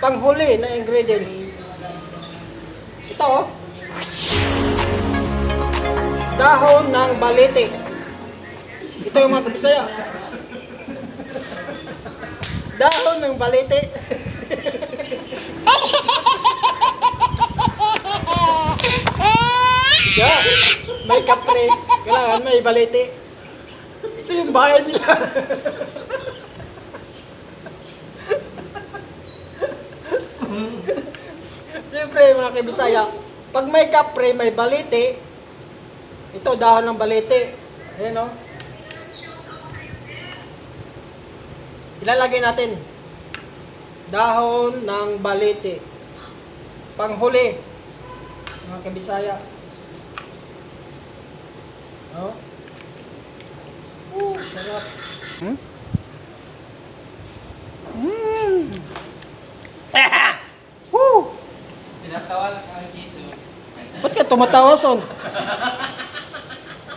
panghuli na ingredients. Ito oh. Dahon ng balete. Ito yung mga kabisaya. Dahon ng balete. Yeah, may kapre. Kailangan may balete. Ito yung bahay nila. Siyempre mga kabisaya, pag may kapre, may balete. Ito dahon ng balete. Ayan o. Ilalagay natin. Dahon ng balete. Panghuli. Mga kabisaya. Oh. Sarap. Hmm? Woo! Tinatawa lang ang kiso. Ba't ka tumatawa, Son?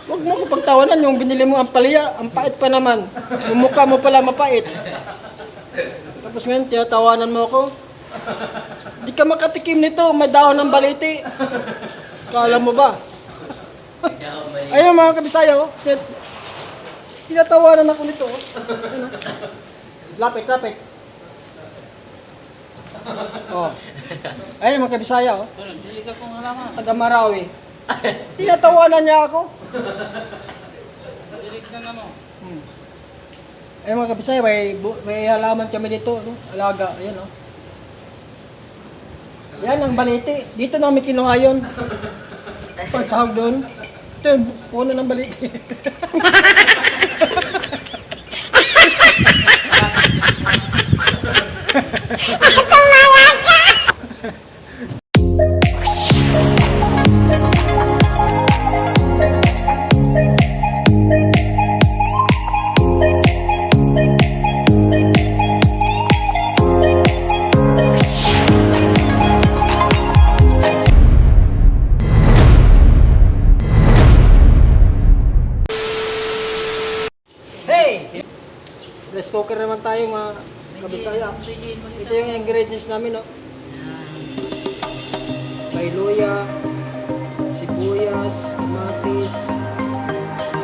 Huwag mo ko pagtawanan yung binili mo ang palaya. Ang pait pa naman. Yung mukha mo pala mapait. Tapos ngayon, tinatawanan mo ako. Di ka makatikim nito. May dahon ng baliti. Kala mo ba? Ayun mga kabisaya, oh. Tinatawanan ako nito. Oh. Ayun, oh. Lapit, lapit. Oh. Ayun mga kabisaya, oh. Dili ka kung halaman. Taga Marawi. Tinatawanan niya ako. Dili ka na mo. Ayun mga kabisaya, may halaman kami dito, no? Alaga, ayan, oh. Yan ang baliti. Dito namin kinuha yun. Pagsahog doon. Ito yung puno ng baliti. Rice cooker naman tayo mga kabisaya. Ito yung ingredients namin, no? May luya, sibuyas, kamatis,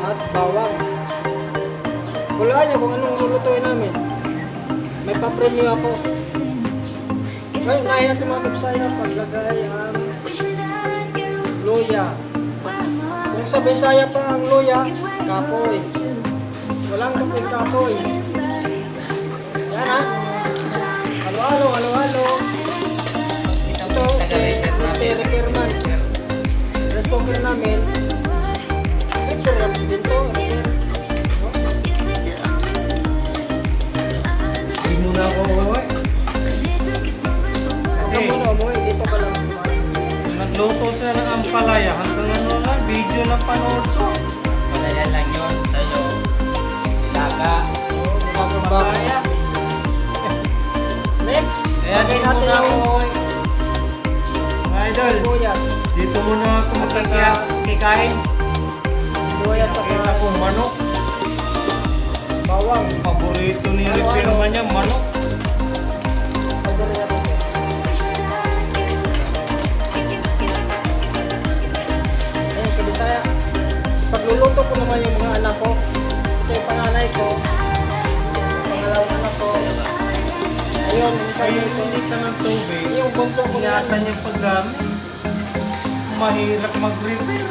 at bawang. Hulaan niyo kung anong lulutuin namin. May papremyo ako. Ngayon, unahin natin mga kabisaya paglagay ang luya. Kung sa Bisaya pa ang luya, kapoy. Walang kaping kapoy. Yan ha. Halo-halo, halo-halo. Ito, si repairman. Rice cooker namin. Repair din to. Hindi muna ako umuwi. Huwag muna umuwi. Dito ka lang umuwi. Nagluto sila ng ampalaya. Hanggang ano lang, video na panood ko. Palaya lang yun. Tayo. Ilaga. Ampalaya. Next, Kaya lagay dito natin muna ako. yung Mga idol, sibuyas. dito muna ako makikikain. Sibuyas at Kita ko manok. bawang. Paborito ni repairman niya, manok. Pagdari natin. Ayun, kabisaya. Pagluluto ko naman yung mga anak ko. Ito yung panganay ko. Pangalawang anak ko. Ayun, isa Ay, dito. hindi ka ng tubig. Yung bunso ko Ingatan yan. niya paggamit. Mahirap mag-repair.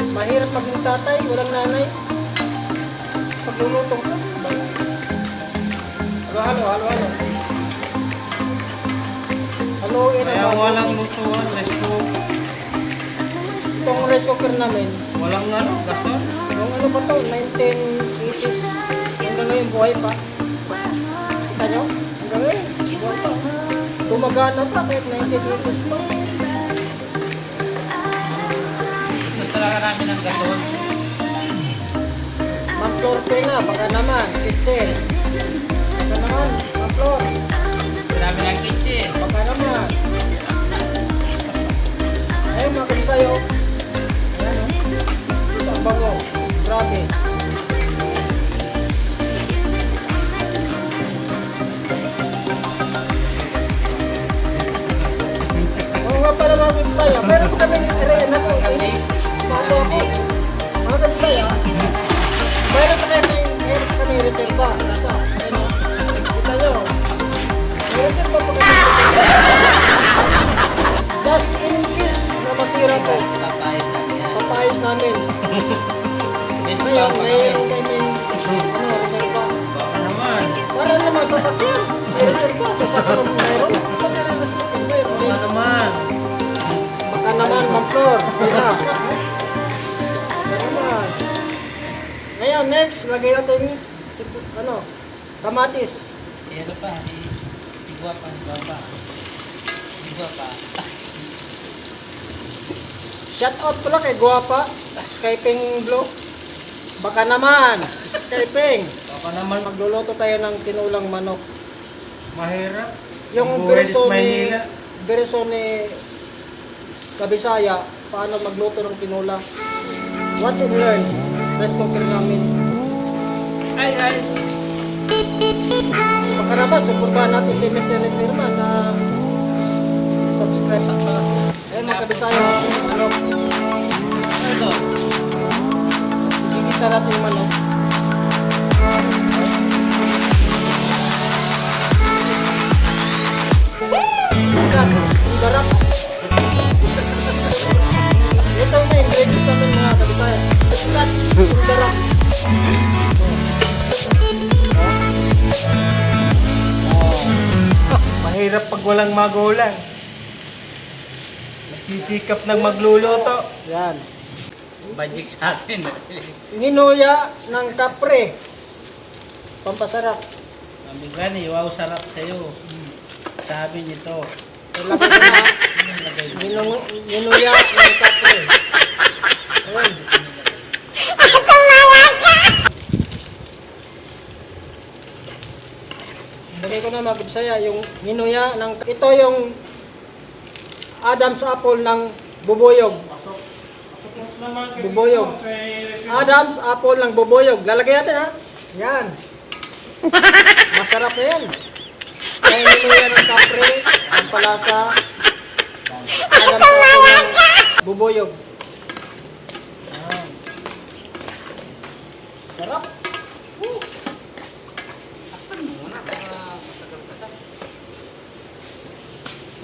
Mahirap maging tatay, walang nanay. Pagluluto ko. Halo, halo, halo. Haluin Kaya ang walang lutuan, resto. itong rice cooker namin. Walang ano, gasol. Yung ano ba to? 1980s. Hanggang ngayon buhay pa. Kita nyo? Hanggang ngayon, buhay pa. Gumagana pa kahit 1980s pa. Gusto talaga namin ng gasol. Ma'am Flor nga, baka naman. Kitchen. Baka naman, Ma'am Flor. Gusto namin ng kitchen. Baka naman. Ayun mga kabisayo. Ayan o. Ang bango. Grabe. mga kabisaya, meron po kami area na po. Maso ako. Mga kabisaya, meron pa kami reserva. Isa. Kita nyo. May reserva po kami reserva. Just in case na masira po. Papayos namin. Ngayon, mayroon kami reserva. Naman. Para naman sasakyan. May reserva. Sasakyan mo mayroon. Baka naman. Baka naman, Ma'am Flor. Sina. Baka naman. Ngayon, next, lagay natin kamatis. Si ano pa? Si Guapa. Si Guapa. Shout out pala kay Guapa. Skyping Blue. Baka naman, Skyping. Baka naman. Magluluto tayo ng tinulang manok. Mahirap. Yung Buhay verso ni Maynila. Kabisaya, paano magluto ng tinula. Watch and learn. Press cooker namin. Ay, guys. Baka naman, suportahan natin si Mr. Retirman na subscribe sa ayun mga Kabisaya. Ano? Ito. Gigisa natin yung manok. Scotch, ang garap. Ito na yung ingredients namin mga Kabisaya. Scotch, ang garap. Mahirap pag walang magulang. Nagsisikap ng magluluto. Yan. Magic sa atin. Nginuya ng kapre. Pampasarap. Sabi gani, wow, sarap sa'yo. Sabi nito. Ilagay ko na nginuya ng kapre. Ayun. Lagay ko na mga Kabisaya yung nginuya ng... Ito yung Adam's apple ng bubuyog. Bubuyog. Adam's apple ng bubuyog. Lalagay natin ha. Yan. Masarap na yan. Kaya nginuya ng kapre, ang palasa. Adam's apple ng bubuyog. Yan. Sarap. Woo.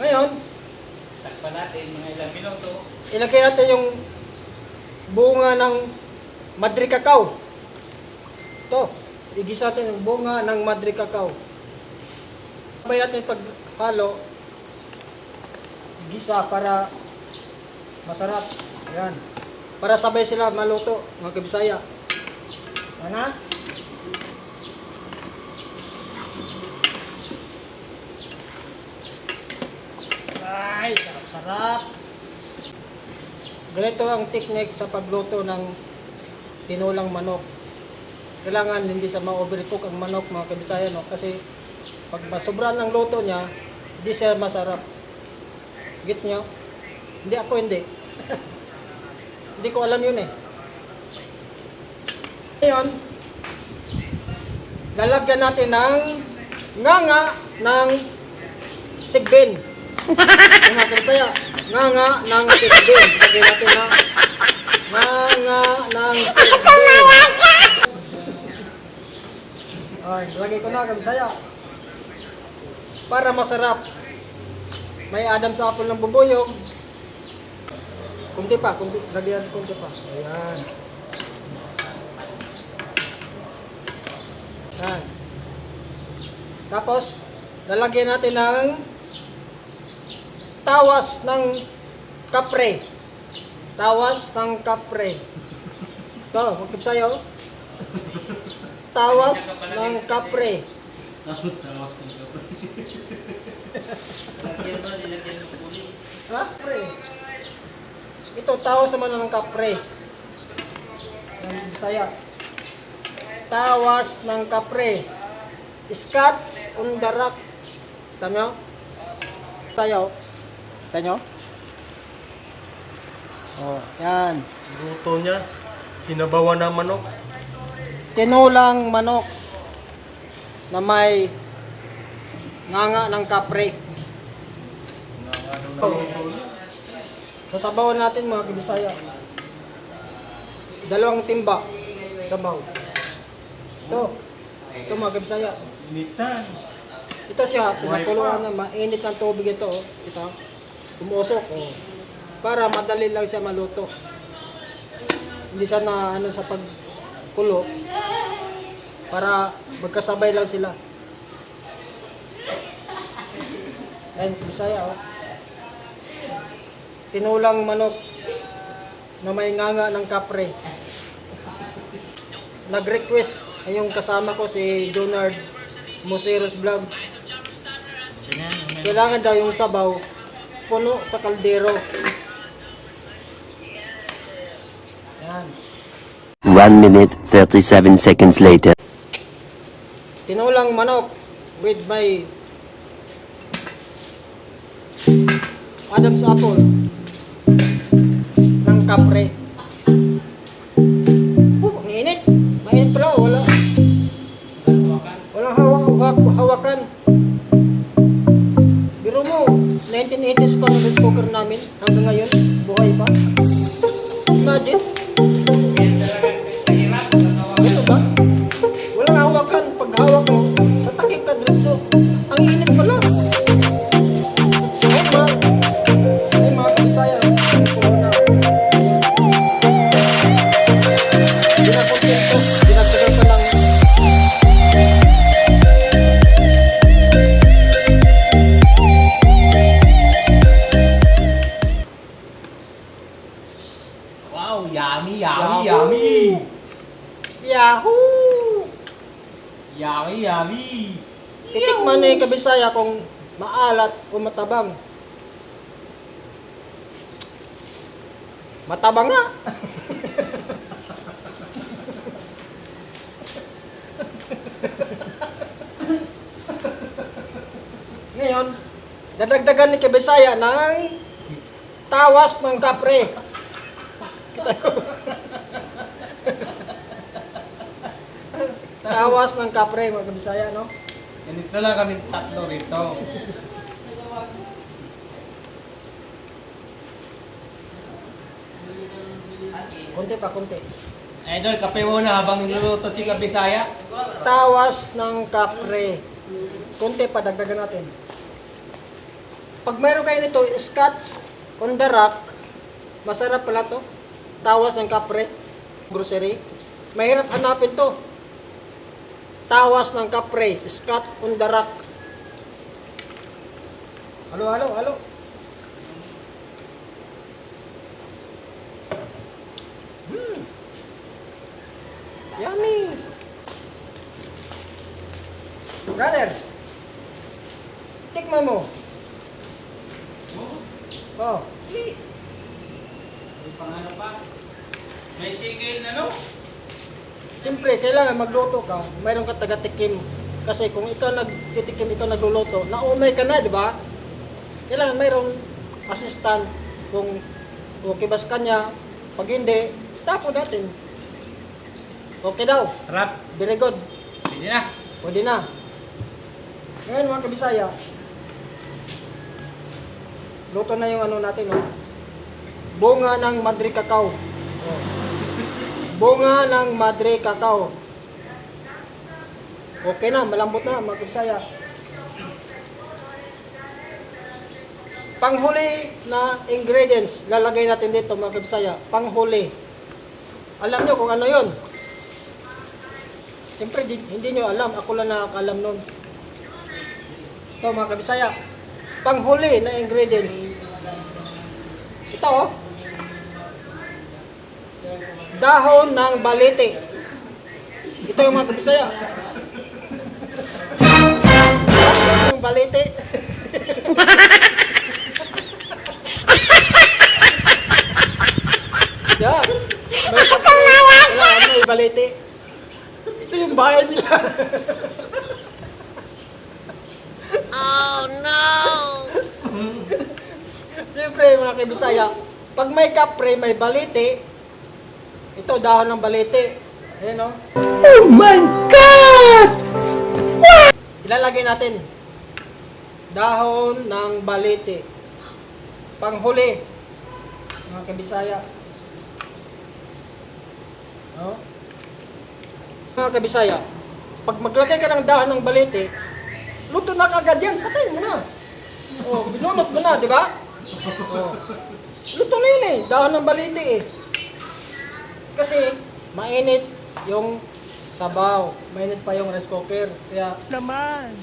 Ngayon, Takpan natin mga ilang minuto. ilagay natin yung bunga ng madre cacao. Ito, igisa natin yung bunga ng madre cacao. Sabay natin paghalo, igisa para masarap. Yan. Para sabay sila maluto, mga Kabisaya. Ano? Ay, sarap-sarap. Ganito ang technique sa pagluto ng tinulang manok. Kailangan hindi siya ma-overcook ang manok mga Kabisaya, no? Kasi pag masobran ng luto niya, hindi siya masarap. Gets nyo? Hindi ako hindi. Hindi ko alam yun eh. Ngayon, lalagyan natin ng nganga ng sigbin. Mga Kabisaya, nganga ng sigbin. Lagyan natin na nganga ng sigbin. Ay, lagay ko na Kabisaya. Para masarap. May Adam's apple ng bubuyog. Kunti pa, lagyan kunti pa. Ayan. Ayan. Tapos, lalagyan natin ng tawas ng kapre. Tawas ng kapre. Ito, magkip sa'yo. Tawas ng kapre. Kapre. Ito, tawas naman ng kapre. Ang Bisaya. Tawas ng kapre. Scotch on the rock. Tama nyo? Tayo. Kita nyo? Oh, yan. Luto niya. Sinabawan ng manok. Tinulang manok na may nganga ng kapre. Sasabawan natin mga kabisaya. 2 timba. Sabaw. Ito mga kabisaya. Initan. Ito siya, pinakuluan na mainit ang tubig ito. Oh. Ito, umusok. Oh. Para madali lang siya maluto. Hindi siya na ano sa pagkulo. Para magkasabay lang sila. Ayan, Bisaya. Oh. Tinulang manok na may nganga ng kapre. Nag-request yung kasama ko si Donald Moseros Vlog. Kailangan daw yung sabaw puno sa kaldero. Yan. 1 minute 37 seconds later. Tinulang manok with my Adam's apple ng kapre. Ang init. Mainit pala. Walang hawakan. Biro mo, 1980s pa ang rice cooker namin. Hanggang ngayon, buhay pa. Imagine. Ito ba? Walang hawakan. Pag hawak mo, sa takip ka diretso. Ang init pala. Ay mga kabisaya. Dinakontento. Dinagdagan pa ng Wow, yummy. Yahoo! Yummy. Titikman na yung kabisaya kung maalat o matabang. Matabang nga. Ngayon, dadagdagan ni kabisaya ng tawas ng kapre. Tawas ng kapre, mga kabisaya, no? Ganito lang kami tatlo rito. Konti. Idol, kape muna habang niluluto si Kabisaya. Tawas ng kapre. Konti pa, dagdagan natin. Pag mayroon kayo nito, Scotch on the rock, masarap pala to. Tawas ng kapre, grocery. Mahirap hanapin to. Tawas ng kapre, Scotch on the rock. Halo. Yummy! Brother, tikman mo. Oh. May pangano pa? May sigil na no? Siyempre, kailangan magluto ka. Mayroon ka taga-tikim. Kasi kung ikaw nagtitikim, ikaw nagluluto, naumay ka na, di ba? Kailangan mayroong assistant. Kung okay ba sa kanya, pag hindi, tapo natin. Okay daw. Sarap. Very good. Pwede na. Pwede na. Ngayon mga kabisaya, luto na yung ano natin, oh. Bunga ng Madre Cacao. Oh. Bunga ng Madre Cacao. Okay na, malambot na mga kabisaya. Panghuli na ingredients, lalagay natin dito mga kabisaya. Panghuli. Alam nyo kung ano yon? Siyempre, hindi nyo alam. Ako lang nakakalam nun. Ito mga kabisaya. Panghuli na ingredients. Ito oh. Dahon ng balete. Ito yung mga kabisaya. Dahon ng balete. Yan. May kailangan may balete. Ito yung bayan nila. Oh no! Siyempre mga kabisaya, pag may kapre, may balete, ito dahon ng balete. Ayan o. Oh my God! Ilalagay natin. Dahon ng balete. Panghuli. mga kabisaya. No? Mga kabisaya, pag maglagay ka ng dahon ng balete, luto na kagad yan, patayin mo na. Oh, binunot mo na, di ba? Oh. Luto na yun dahon ng balete Kasi, mainit yung sabaw. Mainit pa yung rice cooker. Kaya, Naman.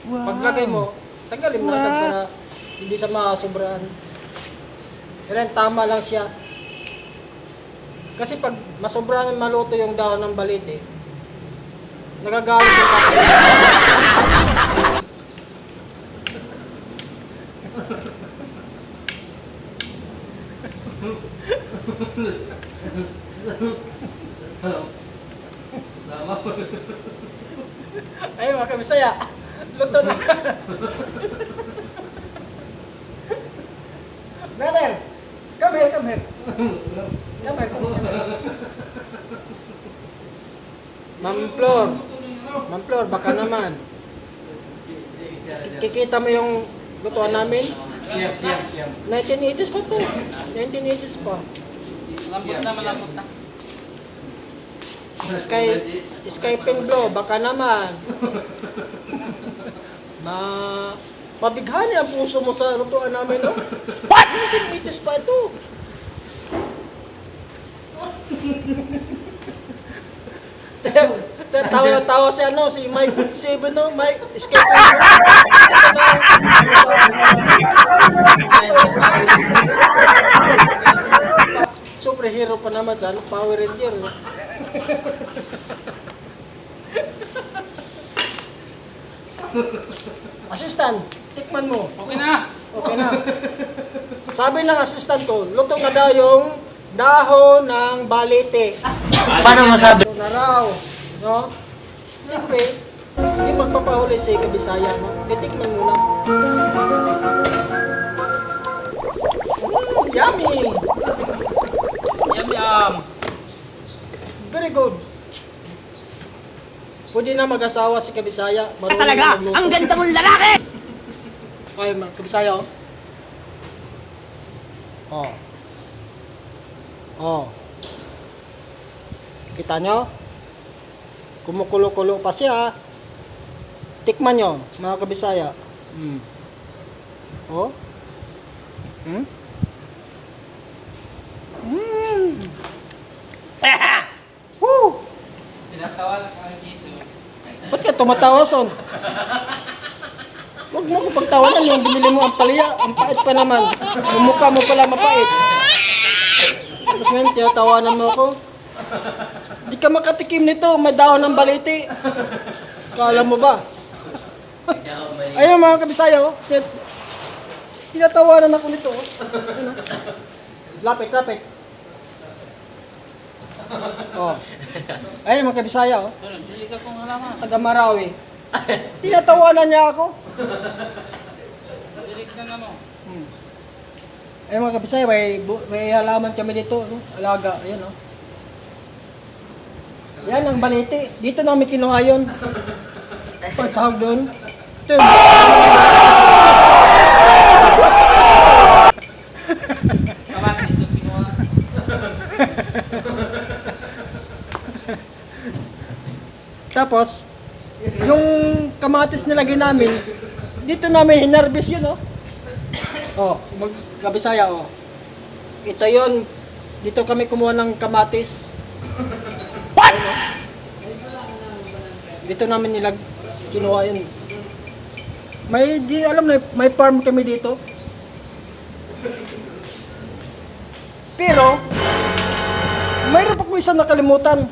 Wow. paglagay mo, tanggalin mo na agad para hindi siya masubraan. Kaya tama lang siya. Kasi pag masobrang maluto yung dahon ng balete, nagagalit yung kakay. Ay, mga kabisaya, luto na. Brother, come here, come here. Come here, come here. Ma'am Flor, baka naman. Kikita mo yung lutuan namin? Siyam. 1980s pa to. 1980s pa. Malambot na. Sky Pink Blow, baka naman. Mabighani ang puso mo sa lutuan namin, no? What? 1980s pa ito. Tawa si si Mike 7, no? Mike, Sky Pink Blow. Superhero pa naman sa Power Ranger. No? Assistant, tikman mo. Okay na. Okay na. Sabi ng assistant ko, luto na daw yung dahon ng balete. Paano masabi? Luto na raw. No? Siyempre, hindi magpapahuli sa kabisaya. No? Titikman mo na. Yummy! Yum. Very good. Pwede na mag-asawa si kabisaya. Marunong Talaga, magluto. ang ganda mong lalaki! Ay, kabisaya, oh. Oh. Kita nyo? Kumukulo-kulo pa siya. Tikman nyo, mga kabisaya. Oh. Woo! Tinatawa lang ang kiso. Ba't ka tumatawa, son? Huwag mo ko pagtawanan yung binili mo ang palaya. Ang pait pa naman. Yung mukha mo pala mapait. Tapos ngayon, tinatawanan mo ako. Di ka makatikim nito. May dahon ng balete. Kala mo ba? Ayun mga kabisaya, oh. Tinatawanan ako nito. Oh. Ayun, oh. Lapit. Oh. Ayun mga kabisaya, oh. Hindi ka kong halaman. Taga Marawi. Tinatawanan niya ako. Dilig na ano. Ayun mga kabisaya, may halaman kami dito. No? Alaga, ayan, oh. Yan ang balete. Dito namin kinuha yun. Pagsahog doon. Ito yun. Kamatis na kinuha. Tapos, yung kamatis nilagay namin, dito namin hinarbis yun, oh. Oh, kabisaya, oh. Ito yun. Dito kami kumuha ng kamatis. What? Dito namin kinuha yun. May farm kami dito. Pero, mayroon pa ko isang nakalimutan.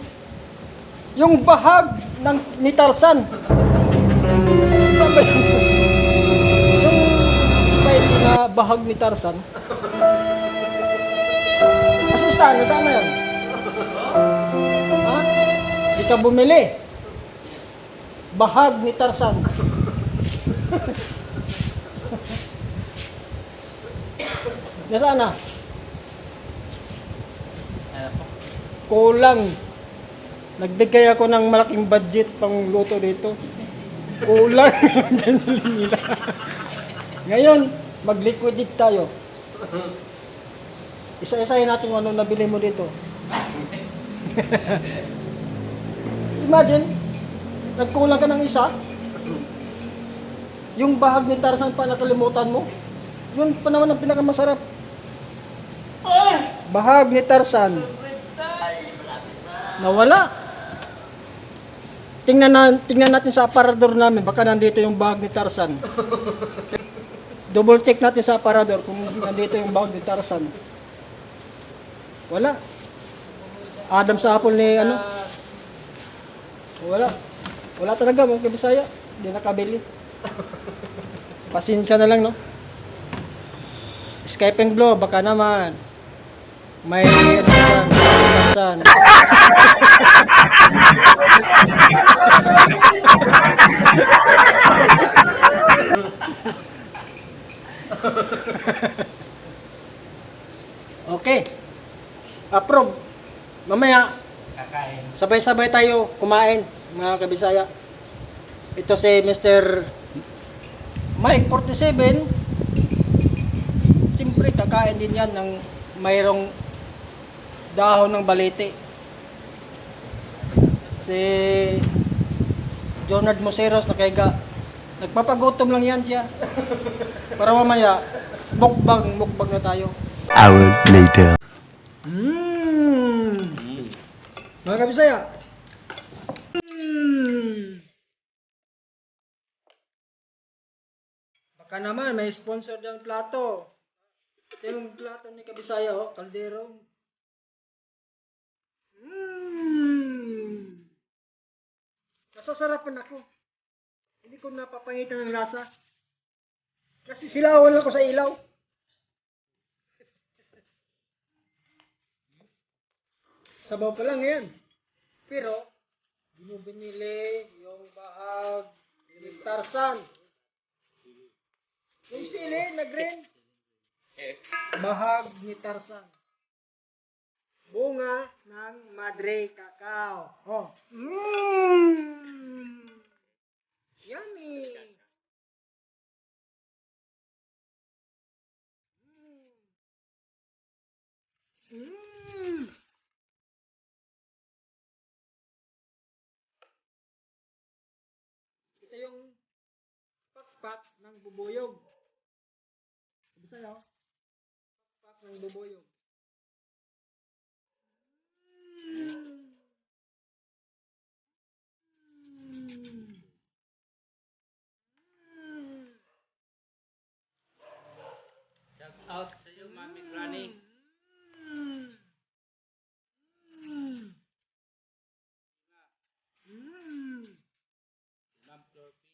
Yung bahag ni Tarzan. Saan ba yun? Yung spicy na bahag ni Tarzan. Asistan, nasaan na yun? Ha? Di ka bumili. Bahag ni Tarzan. Nasaan na? Ano po? Kulang. Nagbigay ako ng malaking budget pang luto dito. Kulang. Ngayon, mag-liquidate tayo. Isa-isahin natin kung ano nabili mo dito. Imagine, nagkulang ka ng isa. Yung bahag ni Tarzan pa nakalimutan mo. Yun pa naman ang pinakamasarap. Bahag ni Tarzan. Nawala. Tingnan natin sa aparador namin. Baka nandito yung bahag ni Tarzan. Double check natin sa aparador kung nandito yung bahag ni Tarzan. Wala. Adam sa apple ni ano? Wala. Wala talaga mga kabisaya. Hindi nakabili. Pasensya na lang, no? Skype and Glow, baka naman. May ano dyan, Tarzan. Okay. Approve. Mamaya, Kakain. sabay-sabay tayo kumain, mga kabisaya. Ito si Mr. Mike 47. Siyempre, kakain din yan ng mayroong dahon ng balete. Si Jonard Moseros nakaiga. Nagpapagutom lang yan siya. Para mamaya, mukbang na tayo. Hour later. Mga kabisaya. Baka naman may sponsor ng plato. Ito yung plato ni Kabisaya, oh, kaldero. Nasasarapan ako. Hindi ko napapangitan ng lasa. Kasi silawan ako sa ilaw. Sabaw pa lang yan. Pero, di mo binili yung bahag ni Tarzan. Yung sili na green. Bahag ni Tarzan. Bunga ng Madre Cacao. Oh. Yummy. Ito yung pakpak ng bubuyog. Bisa yun? Pakpak ng bubuyog. Shout out sa iyo, Mami Granny. Ma'am Florpina.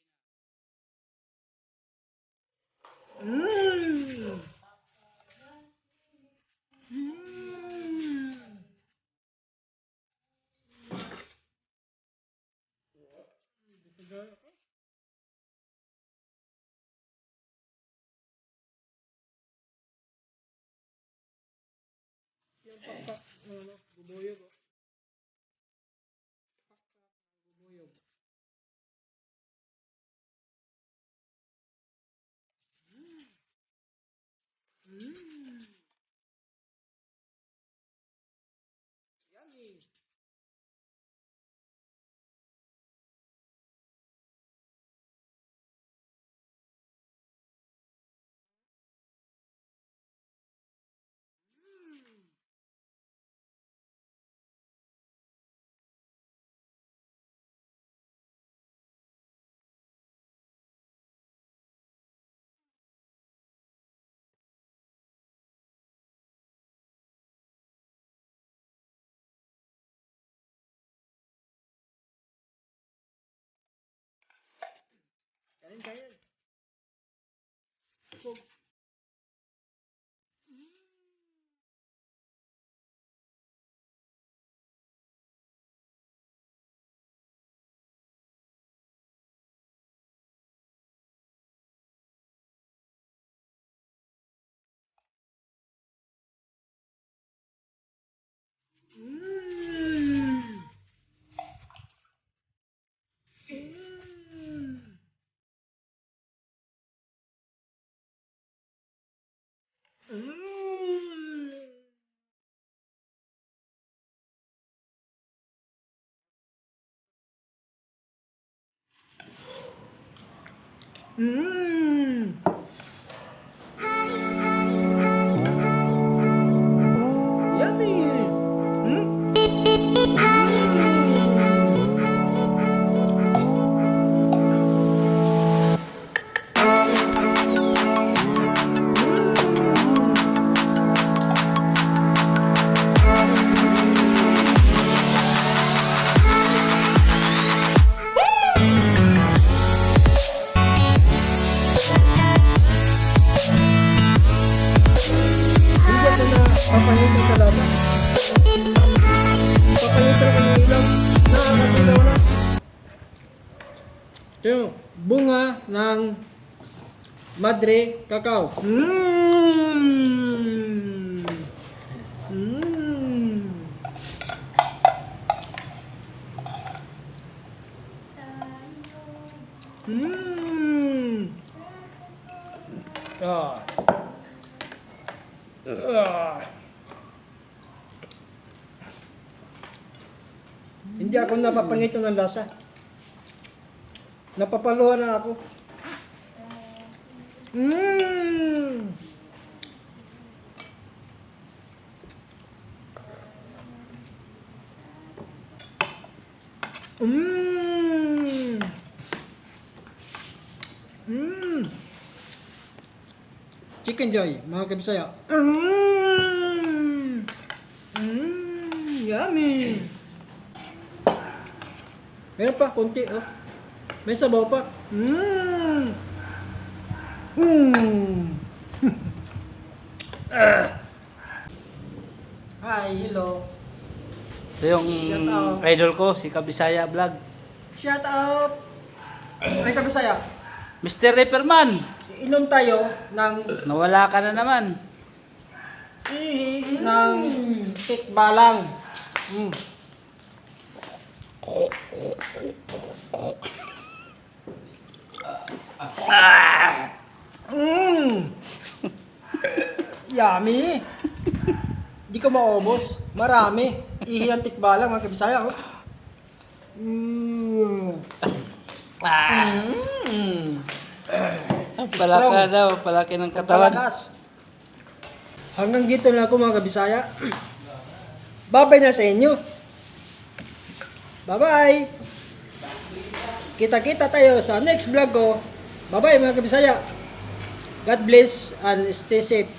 Yung pakpak ng bubuyog. Oh. Bubuyog. Yummy. Kain, kain. Busog. Mm. Yummy. Mm. Hindi ako na papahitin sa laban. Papahitin ko ng ilaw. Nakakatilaw na. Ito yung bunga ng Madre Cacao. Mmm! Mmm! Mmm! Ah. Hindi ako napapangito ng lasa. Napapaluhan na ako. Mmm! Mmm! Mmm! Chicken Joy, mga kabisaya. Mmm! Mmm! Yummy! Meron pa, konti, oh. May sabaw pa. Mmm! Mmm! Hi, hello. Ito yung Shout out. idol ko, si Kabisaya Vlog. Shout out! May kabisaya. Mr. Reaperman, Inom tayo ng nawala ka na naman. ihi ng tikbalang. Mm. Mm. Yummy. Di ko maubos. Marami. Ihi ang tikbalang mga kabisaya. Oh. Mm. Mm. Palaka daw, palaki ng katawan. Palakas. Hanggang dito na ako mga kabisaya. Babay na sa inyo. Bye-bye. Kita-kita tayo sa next vlog ko. Bye-bye mga kabisaya. God bless and stay safe.